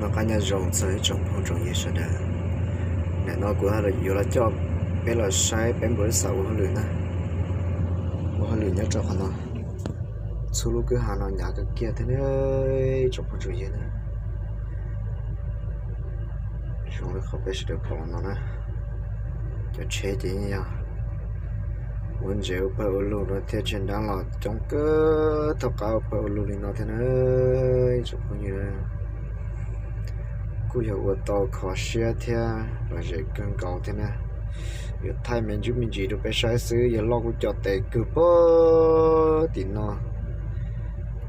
Noj qab nyob zoo txog ib tsoom phooj tsoom ywg sawv daws. Ntawm no kuv yuav los coj peb los saib peb npawg Xab ua hauj lwm na, ua hauj lwm nyob rau qhov no. Txhua lub kwj ha no hnyav kawg kiag thiab na, ib tsoom phooj tsoom ywg na. Zoo li qhov peb sawv daws pom no na, cov tsheb ces yeej yog ua ntses ua pawg ua lug no thiab, tseg nrab los coob kawg, thaj qab ua pawg ua lug li no thiab na, ib tsoom phooj ywg na. Kuj yog ua tau kho siab thiab lom zem kawg nkaus thiab na. Yuav thaij me ntsis me ntsis rau peb saib xwb, yawg loj kuj co tes kawg puag tim no,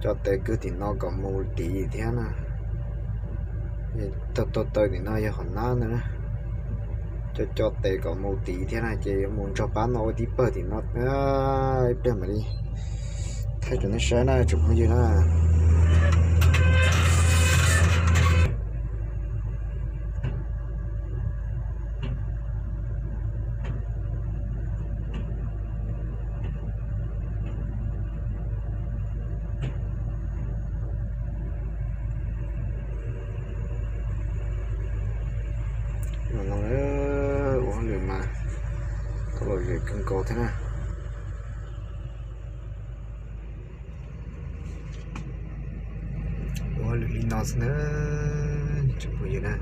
co tes kawg tim no kom mus tid thiab na. Taw taw tim no yog qhov nab ntawd na, co co tes kom mus tid thiab na, ces yuav mus nrog pab no ua tib pawg tim no ib pliag mam li thaij rau nej saib na tsoom phooj ywg na. Ua hauj lwm mas tau lom zem kawg nkaus thiab na. Ua hauj lwm li no xwb na, tsoom phooj ywg na.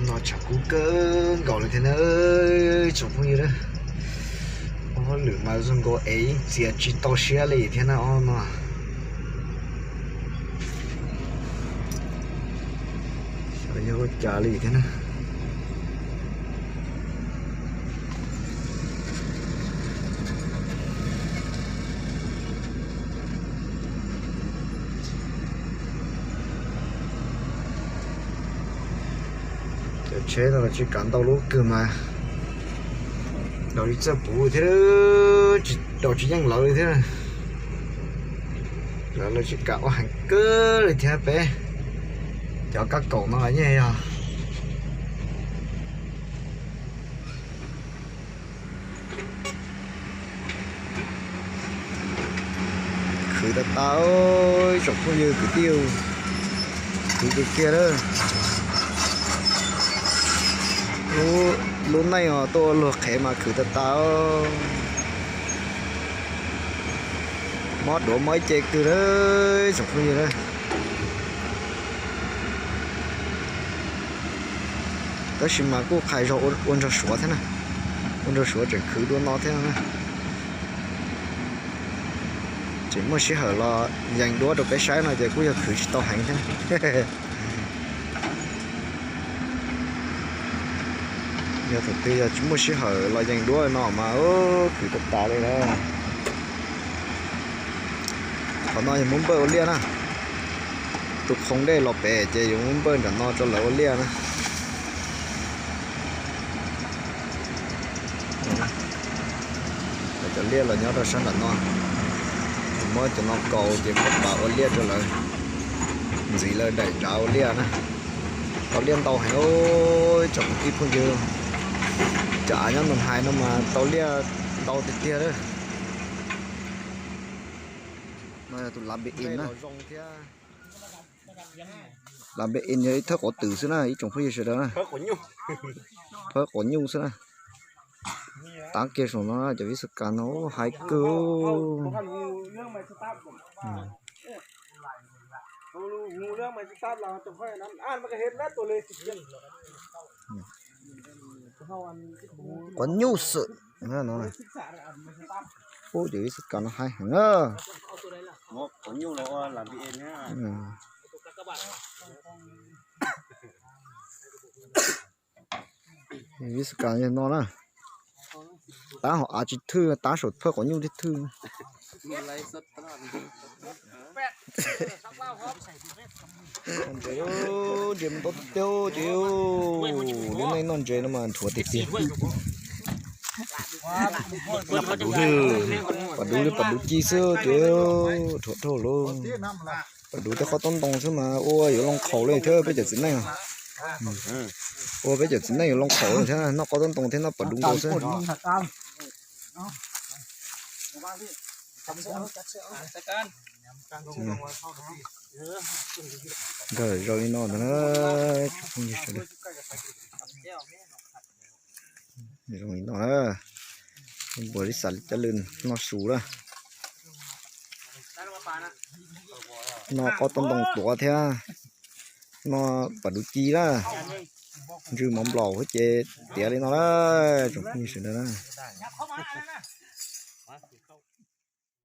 No tshav kub kawg nkaus li thiab na, tsoom phooj ywg na. Ua hauj lwm mas zoo nkaus es yeej txias tsis tau siab li thiab na ob no. Xyov yog ua cas li thiab na. Cov tsheb no los tsis kam ntau lub kawg mas daus li txawj puv thiab, daus tsis yeej lawv li thiab. Lawv los tsis kam ua heev kawg li thiab peb cov kab kaum no yeej yog khwv tas tas, ib tsoom phooj ywg kwv tij, khwv kiag kiag lawm. Lub neej os tuaj ua luag qhev mas khwv tas tas, mob duav mob ib ce kawg lawm tsoom phooj ywg na. Tab sis mas kuj qhais zog ua nrog Suav thiab na, ua nrog Suav tseem khwv dua no thiab na. Tseem muaj sij hawm los yees duab rau peb saib no ces kuj yog khwv tsis tau heev thiab. Yog thaum twg yog tsis muaj sij hawm los yees duab no mas khwv tas tas li na. Qhov no yog muab npawj ua liaj na. Tus qhoo dej los pem ces yuav muab npawj nram no rau lawv ua liaj na. Cov liaj los nyob rau sab nram no, muab cov no kaus ces muab pam ua liaj rau lawv, ntxiv lawv daim nrad ua liaj na. Tau liaj ntau heev, tsoom kwv tij phooj ywg. Cov av nyob Nus Hais no mas tau liaj ntau tiag tiag lawm. No yog tus lav npe in na. Lav npe in yog ib thawj quav twm xwb na ib tsoom phooj ywg sawv daws na. Phawb quav nyuj xwb na. Tav kiag saum no cov vib xwb kas no hais kawg. Quav nyuj xwm no. Ub, cov vib xwb kas no hais heev na. Vib xwb kas no na. Tab hauv av tsis thwj, tab saum phawb quav nyuj thiaj thwj. Ntses, ntses mas ntau tiag tiag ces lub neej noj ntses no mas dhuav tiag tiag. Pam duv, pam duv li pam duv ci xwb ces dhuav dhau lawm. Pam duv tej qhob taub ntoo xwb mas ua yuav loo qhaus li thiab peb cov txiv neej. Ua peb cov txiv neej yuav loo qhaus li thiab, noj qhob taub ntoo thiab noj pam duv nkaus xwb. Nkag zaum li no ntag na, tsoom phooj ywg sawv daws. Zoo li no na, npuas li xav li cas lwm noj su lawm. Noj qhob taub ntoo tuav thiab noj pam duv ci lawm. Ntsw mov nplaum ces tiav li no lawm tsoom phooj ywg sawv daws na.